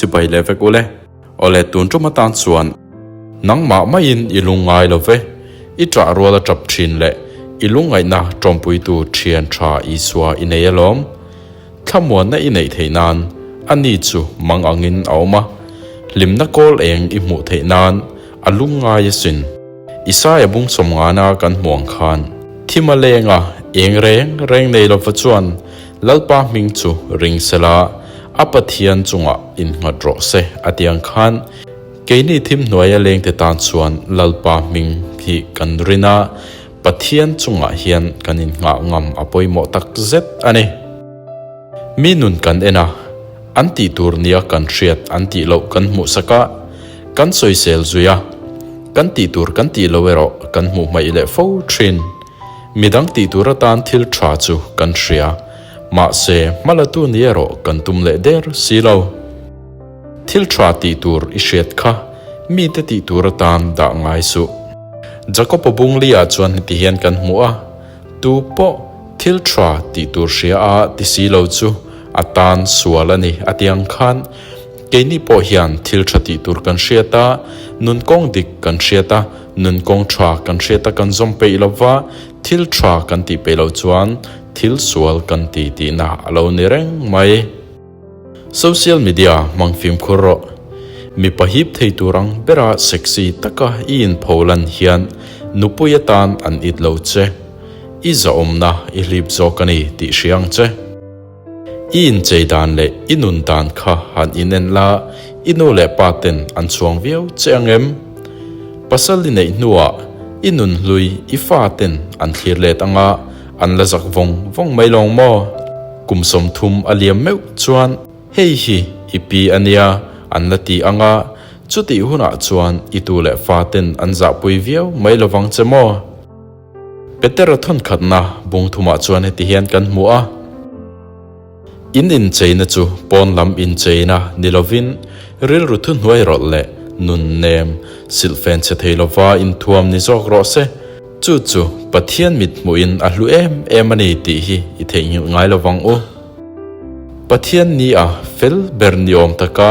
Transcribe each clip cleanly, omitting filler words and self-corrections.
Chibai leh vek ule. Awle tun tum atan chuan nangmah maiin i lungngai lo ve. I ṭah rual a ṭap ṭhin leh i lungngaihna ṭawmpuitu ṭhian ṭha Isua i nei alawm. Thlamuanna i neih theih nan ani chu mang angin a awm a, hlimna kawl eng i hmuh theih nan a lungngai asin. Isaia bung sawmngana kan hmu ang khan thim a leng a, eng reng reng nei lova chuan Lalpa hming chu ring sela a Pathian chungah innghat rawh se a ti ang khan keini thim hnuaia lengte tan chuan Lalpa hming hi kan rin a, Pathian chungah hian kan innghah ngam a pawimawh tak zet a ni. Mi nun kan en a, an tih tur nia kan hriat an tih loh kan hmuh sak a, kan sawisel zui a, kan tih tur kan tih lo erawh kan hmuh hmaih leh fo thin. Midang tih tur atan thil tha chu kan hria, mahse hmalatu ni erawh kan tum leh der si lo. Thil tha tih tur i hriat kha mite tih tur atan dah ngai suh. Jakob-a bungli-ah chuan heti hian kan hmu a, Tu pawh thil tha tih tur hria a ti si lo chu a tan sual a ni a ti ang khan keini pawh hian thil tha tih tur kan hriat a, nun kawng dik kan hriat a, nun kawng tha kan hriat a kan zawm peih lo va, thil tha kan tih peih loh chuan thil sual kan ti tihna a lo ni reng mai. Social media hmang fimkhur rawh. Mipa hip thei tur ang bera sexy taka i inpho lan hian nupui atan an it lo che. I zahawmna i hlip zawk a ni tih hria ang che. I inchei dan leh i nun dan kha han inen la, i nu leh pa ten an chhuang viau che ang em? Pasal i neih hnuah i nun hlui i fa ten an thlir let anga an la zak vawng vawng mai lawng maw? Kum 30 a liam meuh chuan hei hi i pi a nia an la ti ang a, chutih hunah chuan i tu leh fa ten an zahpui viau mai lovang che maw? Petera thawnkhatna bung thumah chuan heti hian kan hmu a, In incheina chu pawn lam incheina ni lovin rilru thuhnuai rawlh leh nun nem silhfen chhe thei lova inthuam ni zawk rawh se. Chu chu Pathian mit hmuhin a hlu em em a ni tih hi i theihnghilh ngai lo vang u. Pathian ni a fel ber ni awm taka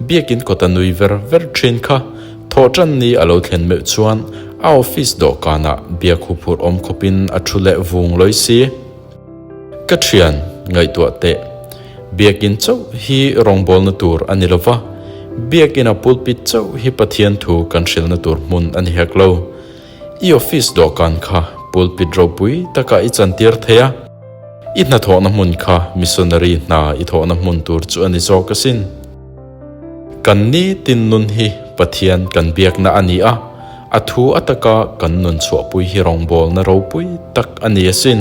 biakin kawta nui ver ver thin kha thawhtan ni a lo thlen meuh chuan a office dawhkanah biak huphurh awm khawpin a thu leh vung lawi si. Ka thian ngaihtuah teh. Biakin chauh hi rawngbawlna tur a ni lova, biakina pulpit chauh hi Pathian thu kan hrilhna tur hmun a ni hek lo. I office dawhkan kha pulpit ropui takah i chantir thei a, i hnathawhna hmun kha missionary hna i thawhna hmun tur chu a ni zawk asin. Kan ni tin nun hi Pathian kan biakna a ni a, a thu ataka kan nun chhuahpui hi rawngbawlna ropui tak a ni asin.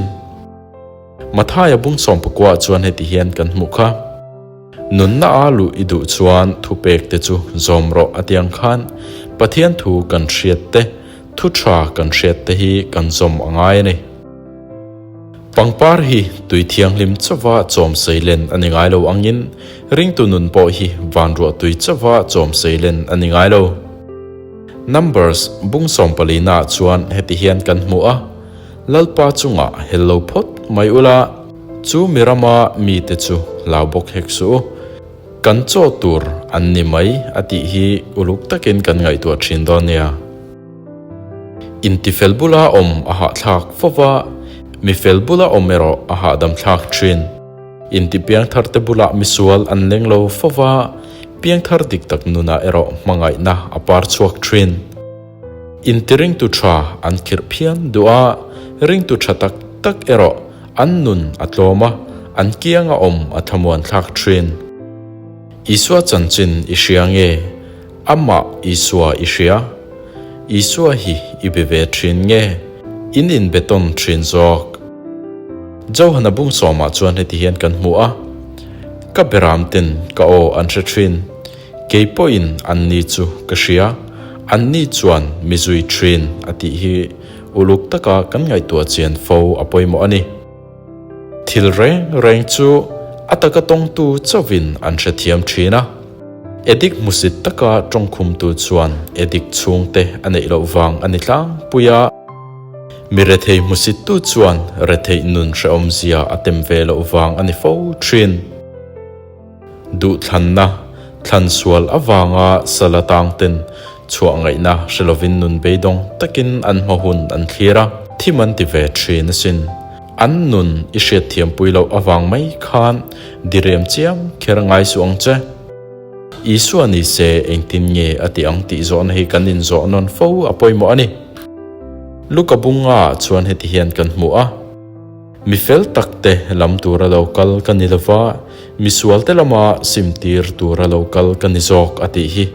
Mathaia bung sawmpakua chuan heti hian kan hmuh kha. Nunna a luh i duh chuan thupek te chu zawm rawh a ti ang khan Pathian thu kan hriat te, thu tha kan hriat te hi kan zawm a ngai a ni. Pangpar hi tui thianghlim chauva chawm seilen a ni ngai lo angin ringtu nun pawh hi vanruah tui chauva chawm seilen a ni ngai lo. Numbers bung sawmpalina ah chuan heti hian kan hmu a, Lalpa chungah hel lo phawt mai ula, Chu mi rama mite chu hlau bawk hek suh u, kan chaw tur an ni mai a tih hi uluk takin kan ngaihtuah thin dawn nia. Intifel bula awm a hahthlak fo va, mi fel bula awm erawh a hahdam thlak thin. Intipiangthar te bulah misual an leng lo fo va, piangthar dik tak nunah erawh hmangaihna a par chhuak thin. Intiringtu tha an khirh phian duh a, ringtu tha tak tak erawh an nun a tlawm a, an kianga awm a thlamuan thlak thin. Isua chanchin i hria nge? Amah Isua i hria? Isua hi i be ve thin nge? In inbe tawn thin zawk? Johana bung sawmah chuan heti hian kan hmu a, Ka beramten ka aw an hre thin. Kei pawhin anni chu ka hria, anni chuan mi zui thin a tih hi uluk taka kan ngaihtuah chian fo a pawimawh a ni. Thil reng reng chu a taka tawngtu chauhin an hrethiam thin a, edik hmusit taka tawngkhumtu chuan edik chhungte a neih loh vang a ni tlangpui a, mi rethei hmusittu chuan retheih nun hrehawmzia a tem ve loh vang a ni fo thin. Duhthlanna. Thlan sual avanga sal atang ten chhuah ngaihna hre lovin nun beidawng takin an hma hun an thlir a, thim an ti ve thin asin. An nun i hriatthiampui loh avang mai khan direm chiam kher ngai suh ang che. Isua ni se engtin nge a ti ang tih zawhna hi kan inzawh nawn fo a pawimawh a ni. Luka bunga ah chuan heti hian kan hmu a. Mi fel tak te lam tura lo kal ka ni lova, misual te lama sim tir tura lo kal ka ni zawk a tih hi.